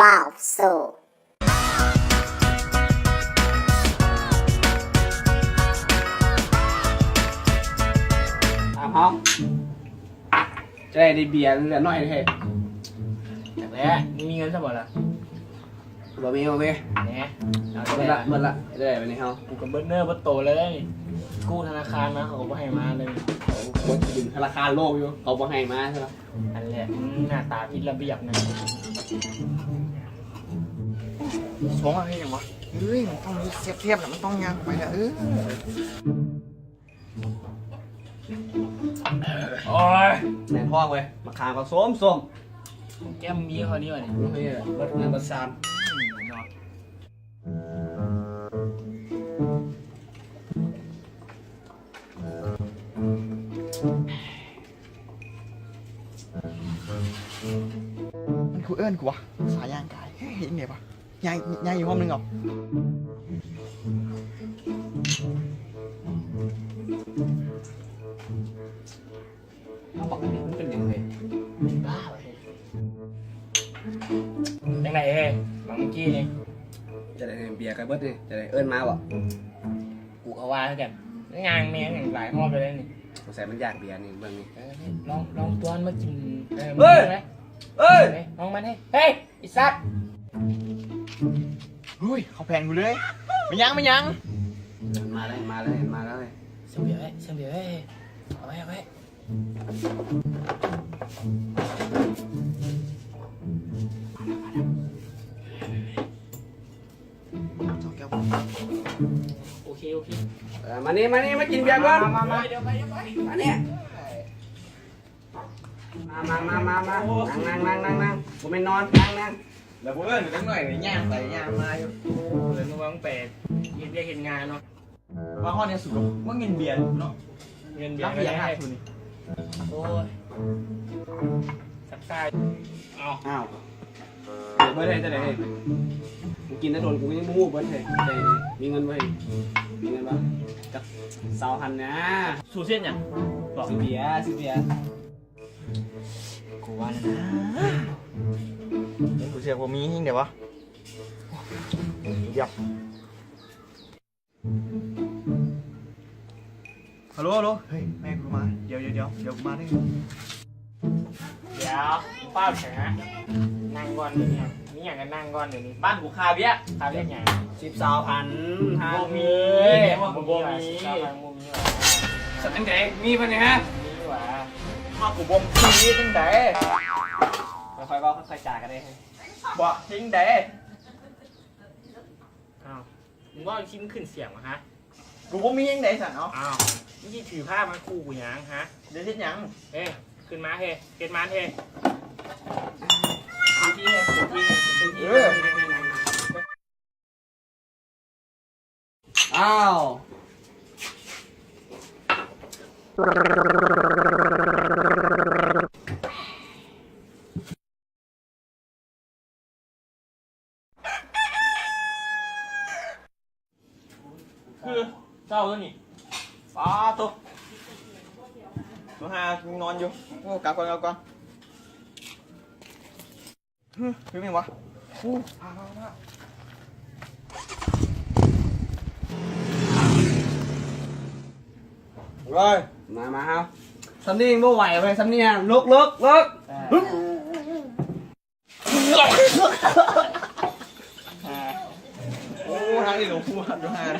ລາວໂຊ ຕາມເຮົາ ຈະໄດ້ ໄດ້ເບຍເຫຼືອໜ້ອຍແທ້. ຈັກແຫຼະ ມຶງມີເງິນຊະບໍ່ລະ? ບໍ່ມີ ບໍ່ມີ ແໜ ເອົາ ເບິດລະ ເບິດລະ ເຮັດຈັ່ງໃດບາດນີ້ເຮົາ? ກູກໍເບິດເນື້ອເບິດໂຕເລີຍ ກູ້ທະນາຄານມາ ເຂົາກໍບໍ່ໃຫ້ມາເລີຍ. ໂອ້ ບໍ່ຖືກທະນາຄານໂລກຢູ່ ເຂົາບໍ່ໃຫ້ມາຊະລະ. ຫັ້ນແຫຼະ ອືມ ໜ້າຕາຜິດລະບຽບນະ. ສອງອັນນີ້ຫຍັງວະ? ເຮີ້ຍ ມັນຕ້ອງແຊບໆນະ ມັນຕ້ອງຍ່າງໄປນະ ເອີ. ໂອ້ຍ ແໜ້ນທ້ອງເວີຍ ໝາກຂາມກໍສົ້ມໆ ແກ້ມມີເຂົານີ້ຫວານີ້. ເອີ ເບິດເງິນເບິດຊານ ອືມ ເນາະ. ມັນຄືເອີ້ນກູຫວາ? ສາຍຍ່າງກາຍ ເຮັດຈັ່ງໃດຫວາ? ຍ່າງ ຍ່າງອີກຮອບໜຶ່ງເອົາ. ເອົາ ບັກອັນນີ້ມັນເປັນຫຍັງເວີຍ? ເປັນບ້າຫວາເຮີ້ຍ? ຈັ່ງໃດເຮີ້ຍ ບັກມື້ກີ້ນີ້? ຈັ່ງໃດ ເບຍໃກ້ເບິດນີ້ ຈັ່ງໃດ ເອີ້ນມາບໍ່? ກູກໍວ່າຄືກັນ ຍ່າງແມ່ງຫຍັງຫຼາຍຮອບແລ້ວນີ້. ສົງໄສມັນຢາກເບຍນີ້ ເບິ່ງນີ້. ເອີ ລອງ ລອງຊວນມາກິນ ເອີ ເຮີ້ຍ ມື້ນີ້ນະ. ເຮີ້ຍ ເຮີ້ຍ ນ້ອງມັນ ເຮີ້ຍ ເຮີ້ຍ ອີສັດ. ເຮີ້ຍ ເຂົ້າແຜນກູເລີຍ. ແມ່ນຫຍັງ ແມ່ນຫຍັງ? ມາແລ້ວ ມາແລ້ວ ມາແລ້ວ. ສຽງເບຍເອີຍ ສຽງເບຍເອີຍ ເອົາໄວ້ ເອົາໄວ້. ໂອເຄ ໂອເຄ ເອີ ມານີ້ ມານີ້ ມາກິນເບຍກ່ອນ ມາ ມາ ມາ ມານີ້ ມາ ມາ ມາ ມາ ນັ່ງ ນັ່ງ ນັ່ງ ນັ່ງ ນັ່ງ ບໍ່ແມ່ນນອນ ນັ່ງ ນັ່ງ. ແລ້ວບໍ່ເອີ້ນຈັກໜ້ອຍ ຍ່າງໄປຍ່າງມາຢູ່ ເອີ້ນວ່າໄປເຮັດວຽກເຮັດງານເນາະ. ມາຮອດນີ້ສຸດ ວ່າເງິນເບຍເນາະ ເງິນເບຍ ເບຍ ເບຍ ຫາທຸນ. ໂອ້ຍ ສັກຊາຍ ເອົາ ອ້າວ ເບິດເລີຍ ຈັ່ງໃດເຮີ້ຍ? ກູກິນແຕ່ດົນ ກູຍັງບໍ່ຮູ້ເບິດເລີຍ. ມີເງິນບໍ່ເຮີ້ຍ? ມີເງິນບໍ່? ຈັກຊາວພັນນະ. ສູ້ເຮັດຫຍັງ? ຊື້ເບຍ ຊື້ເບຍ. ກູວ່າແລ້ວນະ ເງິນກູຊິບໍ່ມີແຮງໃດວະ. ດຽວ ຮັລໂຫຼ ຮັລໂຫຼ ເຮີ້ຍ ແມ່ກູມາ ດຽວ ດຽວ ດຽວ ດຽວກູມາເດີ. ດຽວ ມຶງຟ້າວໄປໃສນະ? ນັ່ງກ່ອນ ມີຫຍັງກໍນັ່ງກ່ອນ. ດຽວນີ້ບ້ານກູຄາວຽກ ຄາວຽກຫຍັງ? ສິບຊາວພັນ ບໍ່ມີ ບໍ່ມີ ບໍ່ມີ ບໍ່ມີຫວາ? ສັດຈັ່ງໃດ ມີບໍ່ນີ້ຮະ? ມີຫວາ? ຖ້າກູບໍ່ມີຈັ່ງໃດ? ຄ່ອຍໆເວົ້າ ຄ່ອຍໆຈາກັນເດ້. ບໍ່ ຈັ່ງໃດ? ອ້າວ ມຶງເວົ້າຈັ່ງຊີ້ ມຶງຂຶ້ນສຽງຫວາຮະ? ກູບໍ່ມີຈັ່ງໃດຊັ້ນເນາະ. ອ້າວ ມຶງຊິຖືພາມາຂູ່ກູຫຍັງຮະ? ເດີ ເຮັດຫຍັງ? ເອີ ຂຶ້ນມາເຮີ້ຍ ເຮັດມານເຮີ້ຍ. ເອີ ອ້າວ. ຄືເຊົ້າແລ້ວນີ້ ປາໂທ້ ໂທຫານອນຢູ່. ໂອ້ ກັບກ່ອນ ກັບກ່ອນ. ຮຶ ຄືແມ່ນຫວາ? ໂອ້ ພາ ພາ ພາ ເວີຍ ມາ ມາເຮົາ. ສ່ຳນີ້ຍັງບໍ່ໄຫວເວີຍ ສ່ຳນີ້ ລຸກ ລຸກ ລຸກ. ໂອ້ ທາງນີ້ຫຼວງປູ່ວັດຢູ່ຫັ້ນ.